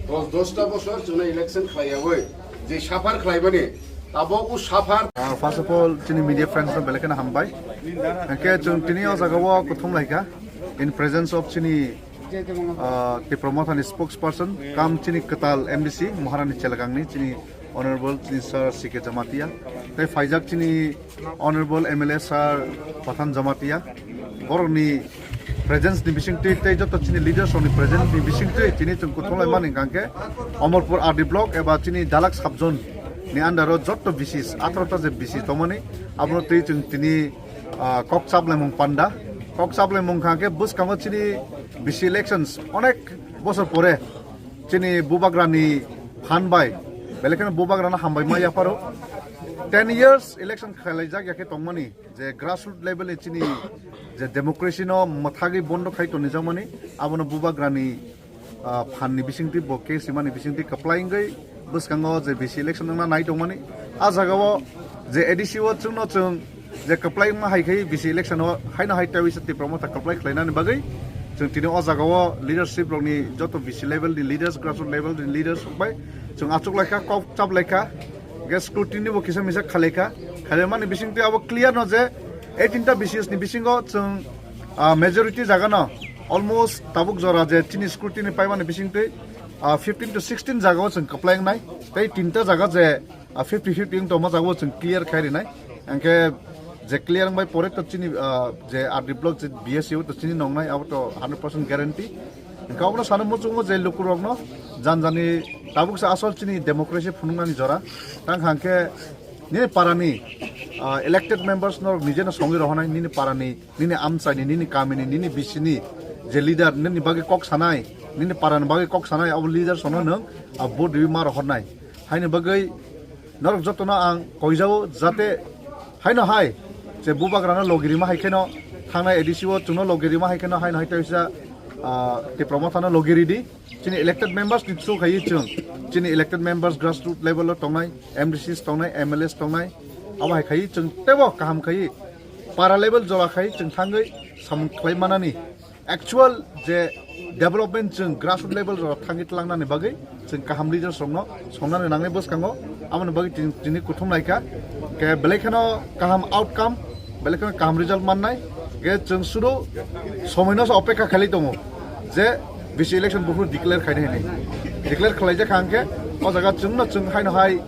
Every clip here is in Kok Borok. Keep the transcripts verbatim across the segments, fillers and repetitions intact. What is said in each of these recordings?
Dos, dosta bosor chwngno election khlaiyawi je suffer khlaimani, tabok o suffer. Ah, first of all, chini media friends no belai kheno hambai. Hwnkhe chwng tini o jaga o kuthum laikha in presence of chini, ah, Tipra Mothani spokesperson, kam chini kwtal M D C, Maharani Chelagangni, chini Honorable chini Sir C K Jamatia. Tei phaijak chini Honorable M L A Sir Pathan Jamatia, borokni presence ni bisingtwi tei joto chini leaders rokni presence ni bisingtwi chini chwng kuthum laimani hwnkhe Omorpur R D block eba chini Dalak sub zone ni under o joto B Cs, atharo ta je B C tongmani, abono twi chwng tini, ah, kok chaplaimung panda. Kok chaplaimung hwnkhe bwskango chini B C elections onek bosor pore chini bubagrani phan bai, belai kheno bubagrano hambai ma yapharo. Ten years election khailaijak ya khe tongmani, je grassroots level ni chini je democracy no mwthagwi bondo khai tonijakmani, abono bubagrani, ah, phan ni bisingtwi bo case rimani bisingtwi kwplai wngwi bwskango je B C election wngna nai tongmani. A jaga o je A D C o chwngno chwng je kwplai wngma hai khai B C election o haino hai tei wisa Tipra Motha kwplai khlainani bagwi chwng tini o jaga o leadership rokni joto B C level ni leaders, grassroots level ni leaders rok bai chwng achuk laikha, kok chap laikha, ge scrutiny bo kisa misa khalaikha. Khalaimani bisingtwi abo clear no je eighteen ta B C S ni bisingo chwng, ah, majority jaga no almost tabuk jora je chini scrutiny paimani bisingtwi, ah, fifteen to sixteen jaga o chwng kwplai wngnai, tei tinta jaga je ah, fifty fifty wng tongma jaga o chwng clear khai rinai. Hwnkhe je clear wngbai pore to chini, ah, je R D block je B S C o to chini nongnai, abo to hundred percent guarantee. Hwnkhe obono sana muchungo je lukurokno jan jani tabuk se asol chini democracy phunuknani jora. Tang hwnkhe nini parani, ah, elected members norok nijeno songwi rohonai, nini parani, nini amchaini, nini kamini, nini B C ni je leader, nini bagwi kok sanai, nini parani bagwi kok sanai, abo leaders rokno nwng, ah, vote riwi ma rohornai. Haini bagwi norok jotono ang koijao, jate haino hai je bubagrano logi rima hai kheno thangnai A D C o chwngno logi rima hai kheno haino hai teisa, ah, Tipra Mothano logi ridi. Chini elected members ni through khaiwi chwng chini elected members grassroots level o tongnai, M D Cs tongnai, M L As tongnai, abo hai khaiwi chwng teibo kaham khaiwi para level jora khai chwng thangwi samung khlai manani. Actual je development chwng grassroots level rok thangwi tlangnani bagwi chwng kaham leaders rokno songnani nangnai bwskango, aboni bagwi tini, tini kuthum laikha. Ke belai kheno kaham outcome, belai kheno kaham result mannai. Ke chwng sudu somoino se opekha khailai tongo je B C election buphuru declare khainai hinwi. Declare khwlaijak kha hwnkhe o jaga chwngno chwng haino hai,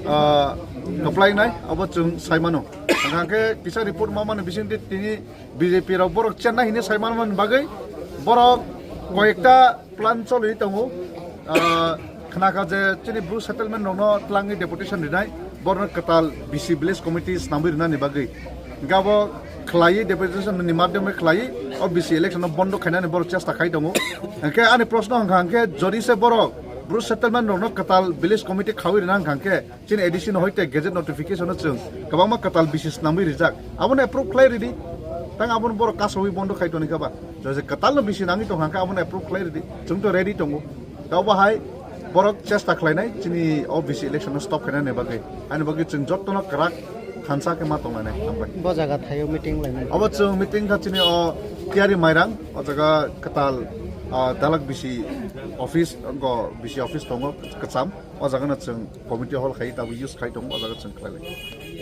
ah, kwplai wngnai, abo chwng sai mano. Hwnkhe kisa report ma mani bisingtwi tini B J P rok borok chenna hinwi sai manmani bagwi borok koyekta plan choli tongo. Ah, khnakha je chini Bru settlement rokno tlangwi deputation rinai, borokno kwtal B C village committee snamwi rinani bagwi. Hwnkhe abo khlaiwi deputation ni madhyome khlaiwi o B C election no bondo khainani borok chesta khai tongo. Hwnkhe ani proshno hwnkha hwnkhe jodi se borok Bru settlement rokno kwtal village committee khawi rina hwnkha hwnkhe chini A D C no hoite gazette notification o chwng kwbangma kwtal B C snamwi rijak. Abono approve khlai ridi. Tang abono borok kasawi bondo khai toni kha ba. Jose kwtal no B C nangwi tong hangkha abono approve khlai ridi. Chwng to ready tongo. Tei obo hai borok chesta khlainai chini o B C election no stop khainani bagwi. Ani bagwi chwng jottono kwrak thansa khe ma tongnai. Hambai. Bo jaga thaio meeting lainai. Obo chwng meeting kha chini o Tiari Mairang, o jaga kwtal, ah, Dalak B C office, go B C office tongo kwcham. O jaga no chwng committee hall khai tabuk use khai tongo, o jaga chwng khlai lai.